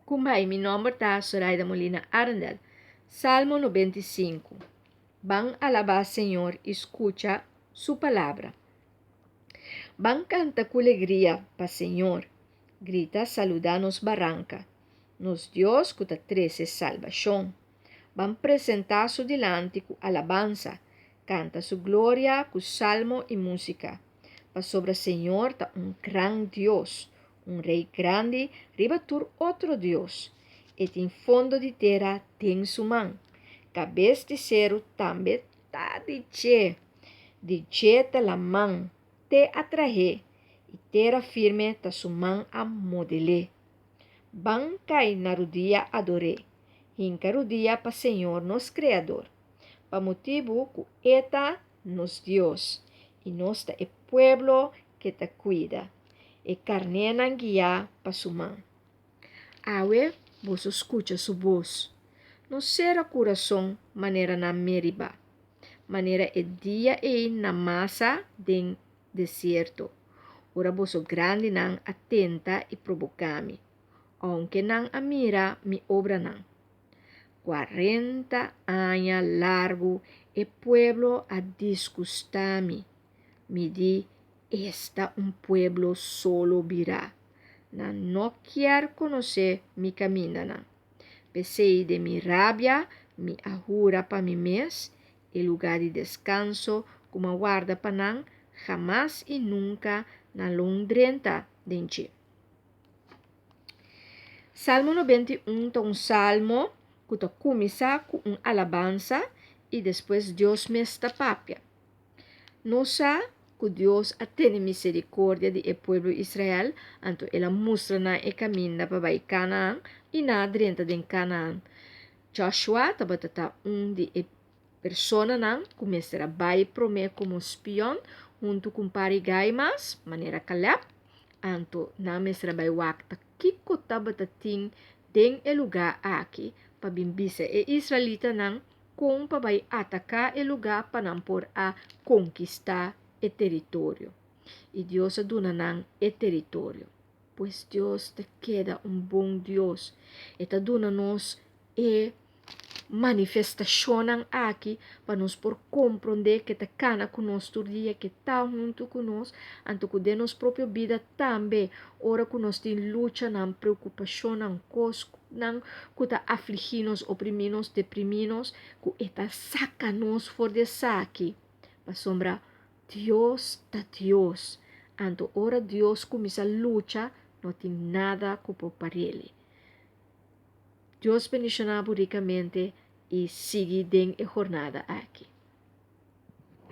Kumbai, mi nomber ta Soraida Molina Arendel. Salmo 95. Ban alabá Señor i skucha su palabra. Ban kanta ku legria pa Señor. Grita saludá nos baranka, nos Dios ku ta trese salbashon. Ban presentá su dilanti ku alabansa, kanta su gloria ku salmo i músika. Pasobra Señor ta un gran Dios, un Rei grandi riba tur otro dios. E tin fondo di tera den su man. Kabes di seru tambe ta di dje. Di dje ta laman te a trah'é, i tera firme ta su man a model'é. Ban kai na rudia ador'é. Hinka rudia pa Señor nos Kreador, pa motibu ku E ta nos Dios, i nos ta e pueblo k'e ta kuida, e karnénan guiá pa su man. Awe boso skucha su bos. No sera kurason manera na Meribá, manera e dia ei na Masa den desierto, ora boso grandinan a tenta i proboká mi, ounke nan a mira mi obranan. 40 aña largu e pueblo a disgustá mi. Mi di, Esta un pueblo solo birá. Nan no kier konosé mi kamindanan. P'esei den mi rabia mi a hura pa mi mes, E lugá di deskanso ku m'a warda pa nan, hamas i nunka nan lo un drenta den dje. Salmo 91 ta un salmo ku ta kuminsá ku un alabansa i despues Dios mes ta papia. Nos sa ku Dios a tene miserikordia di e pueblo Israel, anto el a mustra nan e kaminda pa bai Kanaan i nan a drenta den Kanaan. Joshua tabata ta un di e personanan ku mester a bai promé komo spion huntu ku un par di gai mas, manera Kalèb. Anto nan mester a bai wak ta kiko tabata tin den e lugá aki pa bin bisa e israelitanan kon pa bai ataká e lugá pa nan por a konkistá e teritorio. I Dios a duna nan e teritorio. Pues Dios ta keda un bon Dios. E ta duna nos e manifestashonnan aki pa nos por komprondé ke ta kana ku nos tur dia, ke ta huntu ku nos, anto ku den nos propio bida tambe ora ku nos tin luchanan, preokupashonnan, kosnan ku ta afligí nos, oprimí nos, deprimí nos, ku e ta saka nos for di esaki. Pasobra Dios ta Dios, anto ora Dios kuminsá lucha no tin nada ku por par'El. Dios bendishoná bo rikamente i sigui den e jornada aki.